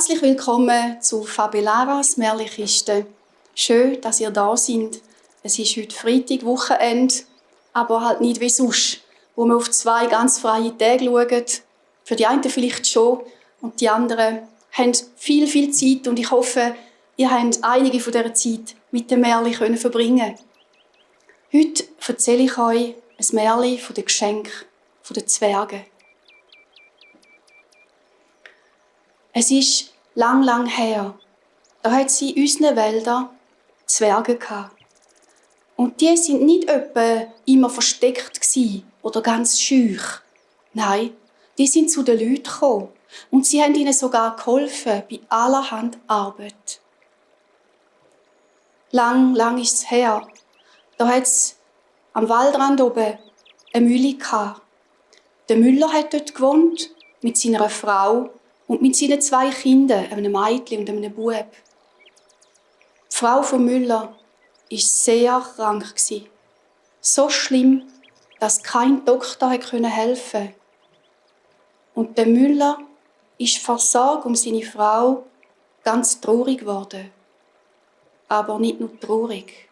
Herzlich willkommen zu Fabelaras Märchenkiste. Schön, dass ihr da seid. Es ist heute Freitag, Wochenende, aber halt nicht wie sonst, wo wir auf 2 ganz freie Tage schauen. Für die einen vielleicht schon und die anderen haben viel Zeit und ich hoffe, ihr habt einige von dieser Zeit mit dem Märchen verbringen. Heute erzähle ich euch ein Märchen von den Geschenken der Zwerge. Es ist lang her. Da hat sie in unseren Wäldern Zwerge gehabt. Und die sind nicht etwa immer versteckt gsi oder ganz schüch. Nein, die sind zu den Leuten gekommen. Und sie haben ihnen sogar geholfen bei allerhand Arbeit. Lang ist es her. Da hat es am Waldrand oben eine Mühle gehabt. Der Müller hat dort gewohnt, mit seiner Frau und mit seinen 2 Kindern, einem Mädchen und einem Bub. Die Frau vom Müller war sehr krank. So schlimm, dass kein Doktor helfen konnte. Und der Müller ist vor Sorge um seine Frau ganz traurig geworden. Aber nicht nur traurig.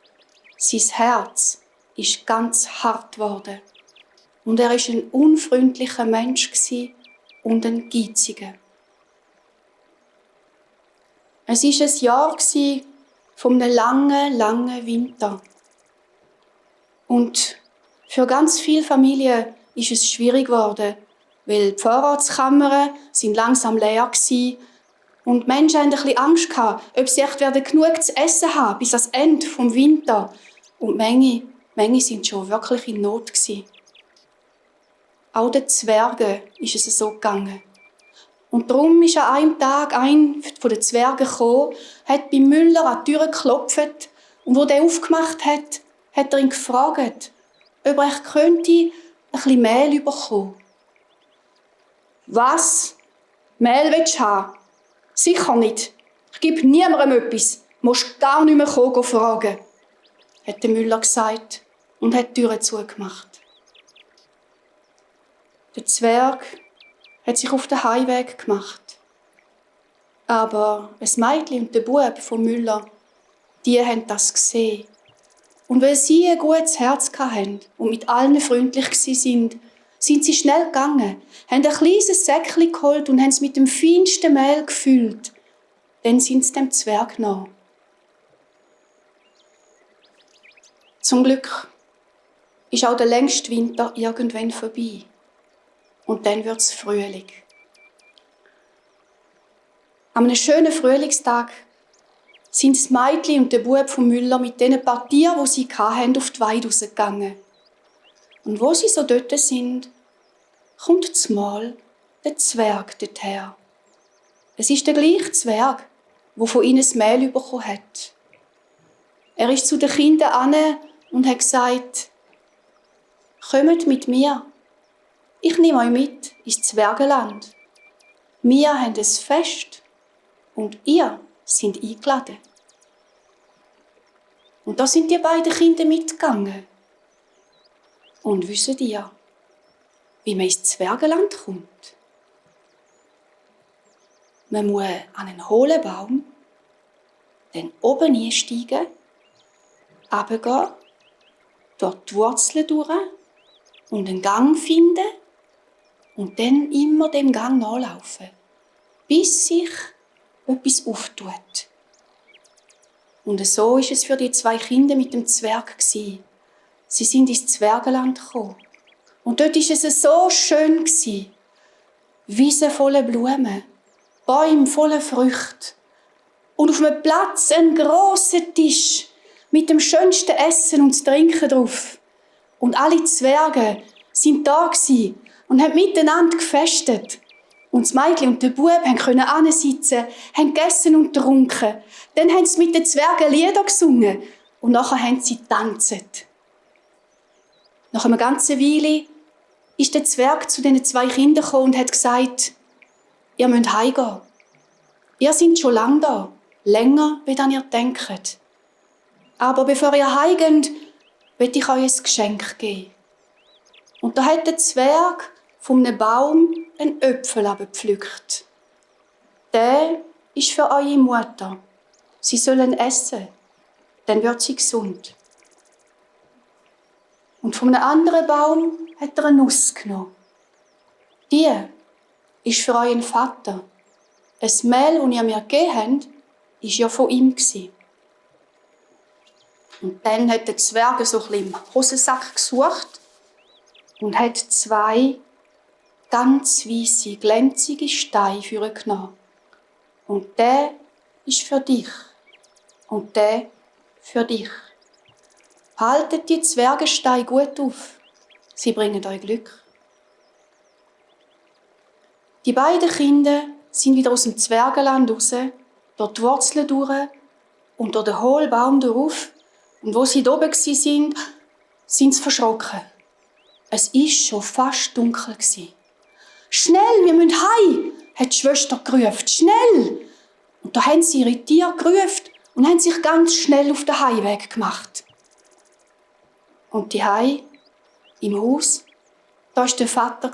Sein Herz ist ganz hart geworden. Und er war ein unfreundlicher Mensch und ein Geiziger. Es war ein Jahr von einem langen Winter. Und für ganz viele Familien ist es schwierig geworden, weil die Vorratskammern sind langsam leer waren und die Menschen hatten ein bisschen Angst gehabt, ob sie echt genug zu essen haben bis ans Ende des Winters. Und manche sind schon wirklich in Not gewesen. Auch den Zwergen ist es so gegangen. Und darum ist an einem Tag ein von den Zwergen gekommen, hat bei Müller an die Tür geklopft und wo der aufgemacht hat, hat er ihn gefragt, ob er könnte ein bisschen Mehl bekommen. «Was? Mehl willst du haben? Sicher nicht. Ich gebe niemandem etwas. Du musst gar nicht mehr kommen fragen», hat der Müller gesagt und hat die Tür zugemacht. Der Zwerg hat sich auf den Heimweg gemacht. Aber ein Mädchen und der Bub vom Müller, die haben das gesehen. Und weil sie ein gutes Herz hatten und mit allen freundlich waren, sind sie schnell gegangen, haben ein kleines Säckchen geholt und haben es mit dem feinsten Mehl gefüllt. Dann sind sie dem Zwerg nach. Zum Glück ist auch der längste Winter irgendwann vorbei. Und dann wird es Frühling. An einem schönen Frühlingstag sind das Mädchen und der Bub vom Müller mit den paar Tieren, die sie hatten, auf die Weide rausgegangen. Und wo sie so dort sind, kommt zumal der Zwerg dorthin. Es ist der gleiche Zwerg, der von ihnen das Mehl bekommen hat. Er ist zu den Kindern hin und hat gesagt, «Kommt mit mir. Ich nehme euch mit ins Zwergenland. Wir haben ein Fest und ihr seid eingeladen.» Und da sind die beiden Kinder mitgegangen. Und wisst ihr, wie man ins Zwergenland kommt? Man muss an einen hohlen Baum, dann oben einsteigen, runtergehen, dort die Wurzeln durch und einen Gang finden und dann immer dem Gang nachlaufen, bis sich etwas auftut. Und so ist es für die 2 Kinder mit dem Zwerg gewesen. Sie sind ins Zwergenland gekommen. Und dort war es so schön gewesen. Wiesen voller Blumen, Bäume voller Früchte. Und auf einem Platz ein grosser Tisch mit dem schönsten Essen und Trinken drauf. Und alle Zwerge sind da gewesen und haben miteinander gefestet. Und das Mädchen und der Bub konnten hinsitzen, haben gegessen und getrunken. Dann haben sie mit den Zwergen Lieder gesungen und nachher haben sie getanzt. Nach einer ganzen Weile ist der Zwerg zu diesen 2 Kindern gekommen und hat gesagt, «Ihr müsst heimgehen. Ihr seid schon lange da, länger, als ihr denkt. Aber bevor ihr heimgeht, will ich euch ein Geschenk geben.» Und da hat der Zwerg von einem Baum einen Äpfel abgepflückt. Den ist für eure Mutter. Sie sollen essen, dann wird sie gesund. Und von einem anderen Baum hat er eine Nuss genommen. Die ist für euren Vater. Das Mehl, das ihr mir gegeben habt, war ja von ihm. Und dann hat der Zwerg so ein bisschen im Hosensack gesucht und hat 2 ganz weisse, glänzige Steine für ihn genommen. Und der ist für dich. Und der für dich. Haltet die Zwergensteine gut auf. Sie bringen euch Glück. Die beiden Kinder sind wieder aus dem Zwergenland raus, durch die Wurzeln durch und durch den hohlen Baum durch. Und wo sie oben waren, sind sie verschrocken. Es war schon fast dunkel. «Schnell, wir müssen heim!» hat die Schwester gerufen. «Schnell!» Und da haben sie ihre Tiere gerufen und haben sich ganz schnell auf den Heimweg gemacht. Und die Hei im Haus, da war der Vater,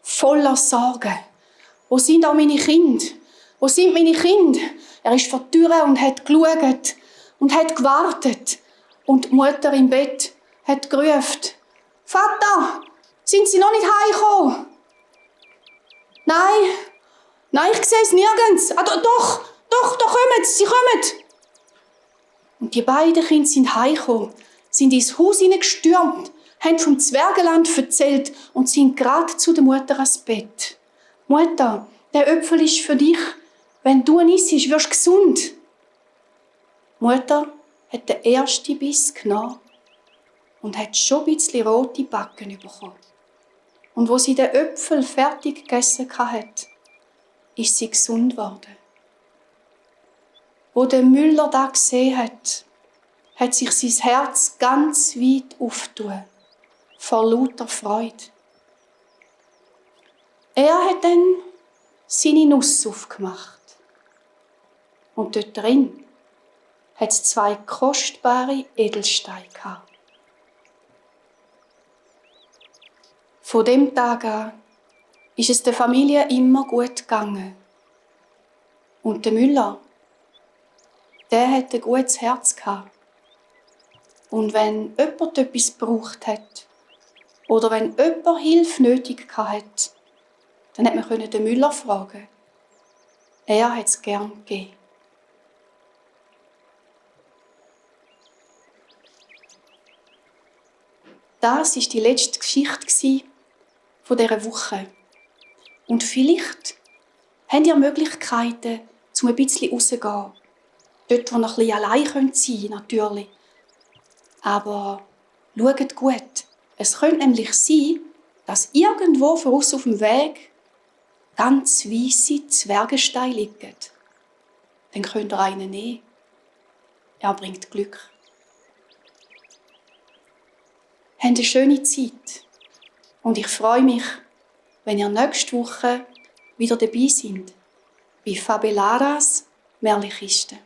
voller Sorgen. «Wo sind auch meine Kinder? Wo sind meine Kinder?» Er ist vor die Tür und hat geschaut und hat gewartet. Und die Mutter im Bett hat gerufen: «Vater, sind Sie noch nicht heimgekommen?» «Nein, ich sehe es nirgends. Doch, da kommen sie kommen!» Und die beiden Kinder sind heimgekommen, sind ins Haus hineingestürmt, haben vom Zwergenland erzählt und sind gerade zu der Mutter ans Bett. «Mutter, der Äpfel ist für dich. Wenn du ihn isst, wirst du gesund.» Die Mutter hat den ersten Biss genommen und hat schon ein bisschen rote Backen bekommen. Und wo sie den Äpfel fertig gegessen hat, ist sie gesund geworden. Wo der Müller das gesehen hat, hat sich sein Herz ganz weit aufgetan, vor lauter Freude. Er hat dann seine Nuss aufgemacht. Und dort drin hat es 2 kostbare Edelsteine gehabt. Von dem Tag an ist es der Familie immer gut gegangen. Und der Müller, der hat ein gutes Herz gehabt. Und wenn jemand etwas gebraucht hat oder wenn jemand Hilfe nötig hat, dann hat man den Müller fragen. Er hat es gern gegeben. Das war die letzte Geschichte von dieser Woche. Und vielleicht habt ihr Möglichkeiten, um ein bisschen rauszugehen. Dort, wo ihr ein bisschen allein sein könnt, natürlich. Aber schaut gut. Es könnte nämlich sein, dass irgendwo voraus auf dem Weg ganz weisse Zwergensteine liegen. Dann könnt ihr einen nehmen. Er bringt Glück. Habt eine schöne Zeit. Und ich freue mich, wenn ihr nächste Woche wieder dabei seid bei Fabelaras Märchenkiste.